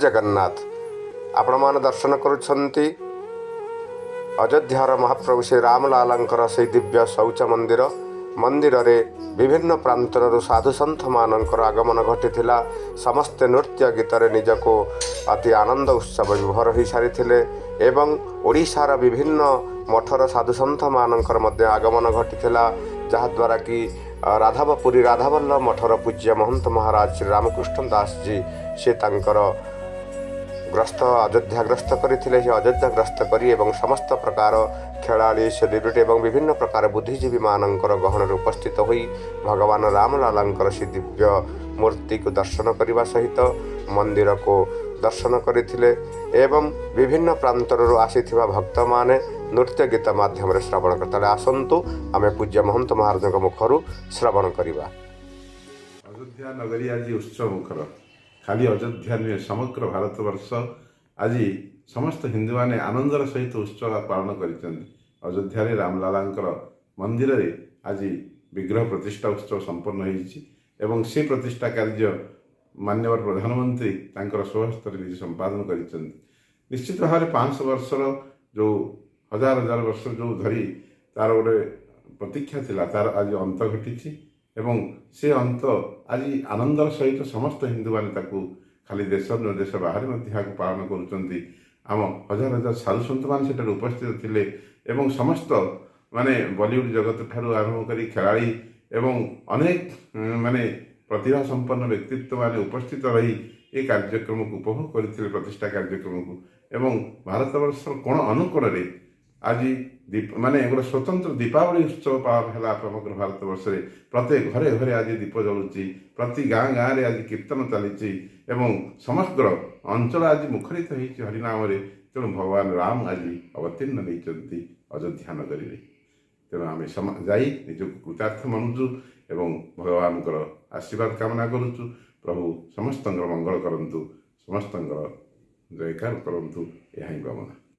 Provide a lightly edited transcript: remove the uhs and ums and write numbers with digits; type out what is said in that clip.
ଜଗନ୍ନାଥ। ଆପଣମାନେ ଦର୍ଶନ କରୁଛନ୍ତି ଅଯୋଧ୍ୟାର ମହାପ୍ରଭୁ ଶ୍ରୀ ରାମଲାଲାଙ୍କର ସେଇ ଦିବ୍ୟ ଶୌଚ ମନ୍ଦିର। ମନ୍ଦିରରେ ବିଭିନ୍ନ ପ୍ରାନ୍ତରରୁ ସାଧୁସନ୍ଥମାନଙ୍କର ଆଗମନ ଘଟିଥିଲା। ସମସ୍ତେ ନୃତ୍ୟ ଗୀତରେ ନିଜକୁ ଅତି ଆନନ୍ଦ ଉତ୍ସବ ବିଭୋର ହୋଇସାରିଥିଲେ ଏବଂ ଓଡ଼ିଶାର ବିଭିନ୍ନ ମଠର ସାଧୁସନ୍ଥମାନଙ୍କର ମଧ୍ୟ ଆଗମନ ଘଟିଥିଲା, ଯାହାଦ୍ୱାରା କି ରାଧବପୁରୀ ରାଧାବଲ୍ଲଭ ମଠର ପୂଜ୍ୟ ମହନ୍ତ ମହାରାଜ ଶ୍ରୀ ରାମକୃଷ୍ଣ ଦାସଜୀ ସେ ତାଙ୍କର ଗ୍ରସ୍ତ ଅଯୋଧ୍ୟା ଗ୍ରସ୍ତ କରିଥିଲେ। ସେ ଅଯୋଧ୍ୟା ଗ୍ରସ୍ତ କରି ଏବଂ ସମସ୍ତ ପ୍ରକାର ଖେଳାଳି, ସେଲିବ୍ରିଟି ଏବଂ ବିଭିନ୍ନ ପ୍ରକାର ବୁଦ୍ଧିଜୀବୀମାନଙ୍କର ଗହଣରେ ଉପସ୍ଥିତ ହୋଇ ଭଗବାନ ରାମଲାଲାଙ୍କର ସେ ଦିବ୍ୟ ମୂର୍ତ୍ତିକୁ ଦର୍ଶନ କରିବା ସହିତ ମନ୍ଦିରକୁ ଦର୍ଶନ କରିଥିଲେ ଏବଂ ବିଭିନ୍ନ ପ୍ରାନ୍ତରରୁ ଆସିଥିବା ଭକ୍ତମାନେ ନୃତ୍ୟ ଗୀତ ମାଧ୍ୟମରେ ଶ୍ରବଣ କରିଥିଲେ। ଆସନ୍ତୁ ଆମେ ପୂଜ୍ୟ ମହନ୍ତ ମହାରାଜଙ୍କ ମୁଖରୁ ଶ୍ରବଣ କରିବା। ଅଯୋଧ୍ୟା ନଗରୀ ଆଜି ଉତ୍ସବ ମୁଖର। ଖାଲି ଅଯୋଧ୍ୟା ନୁହେଁ, ସମଗ୍ର ଭାରତବର୍ଷ ଆଜି ସମସ୍ତ ହିନ୍ଦୁମାନେ ଆନନ୍ଦର ସହିତ ଉତ୍ସବ ପାଳନ କରିଛନ୍ତି। ଅଯୋଧ୍ୟାରେ ରାମଲାଲାଙ୍କର ମନ୍ଦିରରେ ଆଜି ବିଗ୍ରହ ପ୍ରତିଷ୍ଠା ଉତ୍ସବ ସମ୍ପନ୍ନ ହୋଇଛି ଏବଂ ସେ ପ୍ରତିଷ୍ଠା କାର୍ଯ୍ୟ ମାନ୍ୟବର ପ୍ରଧାନମନ୍ତ୍ରୀ ତାଙ୍କର ସ୍ୱହସ୍ତରେ ନିଜେ ସମ୍ପାଦନ କରିଛନ୍ତି। ନିଶ୍ଚିତ ଭାବରେ 500 ବର୍ଷର ଯେଉଁ, ହଜାର ହଜାର ବର୍ଷ ଯେଉଁ ଧରି ତାର ଗୋଟେ ପ୍ରତୀକ୍ଷା ଥିଲା, ତାର ଆଜି ଅନ୍ତ ଘଟିଛି ଏବଂ ସେ ଅନ୍ତ ଆଜି ଆନନ୍ଦର ସହିତ ସମସ୍ତ ହିନ୍ଦୁମାନେ ତାକୁ ଖାଲି ଦେଶ ନୁହେଁ, ଦେଶ ବାହାରେ ମଧ୍ୟ ଏହାକୁ ପାଳନ କରୁଛନ୍ତି। ଆମ ହଜାର ହଜାର ସାଧୁସନ୍ଥମାନେ ସେଠାରେ ଉପସ୍ଥିତ ଥିଲେ ଏବଂ ସମସ୍ତ ମାନେ ବଲିଉଡ଼ ଜଗତ ଠାରୁ ଆରମ୍ଭ କରି ଖେଳାଳି ଏବଂ ଅନେକ ମାନେ ପ୍ରତିଭା ସମ୍ପନ୍ନ ବ୍ୟକ୍ତିତ୍ୱମାନେ ଉପସ୍ଥିତ ରହି ଏ କାର୍ଯ୍ୟକ୍ରମକୁ ଉପଭୋଗ କରିଥିଲେ, ପ୍ରତିଷ୍ଠା କାର୍ଯ୍ୟକ୍ରମକୁ। ଏବଂ ଭାରତବର୍ଷର କୋଣ ଅନୁକୋଣରେ ଆଜି ଦୀପ ମାନେ ଗୋଟେ ସ୍ୱତନ୍ତ୍ର ଦୀପାବଳି ଉତ୍ସବ ପାଳନ ହେଲା ସମଗ୍ର ଭାରତବର୍ଷରେ। ପ୍ରତ୍ୟେକ ଘରେ ଘରେ ଆଜି ଦୀପ ଜଳୁଛି, ପ୍ରତି ଗାଁ ଗାଁରେ ଆଜି କୀର୍ତ୍ତନ ଚାଲିଛି ଏବଂ ସମଗ୍ର ଅଞ୍ଚଳ ଆଜି ମୁଖରିତ ହେଇଛି ହରିନାମରେ। ତେଣୁ ଭଗବାନ ରାମ ଆଜି ଅବତୀର୍ଣ୍ଣ ନେଇଛନ୍ତି ଅଯୋଧ୍ୟା ନଗରୀରେ। ତେଣୁ ଆମେ ଯାଇ ନିଜକୁ କୃତାର୍ଥ ମନୁଛୁ ଏବଂ ଭଗବାନଙ୍କର ଆଶୀର୍ବାଦ କାମନା କରୁଛୁ। ପ୍ରଭୁ ସମସ୍ତଙ୍କର ମଙ୍ଗଳ କରନ୍ତୁ, ସମସ୍ତଙ୍କର ଜୟକାର କରନ୍ତୁ, ଏହା ହିଁ କାମନା।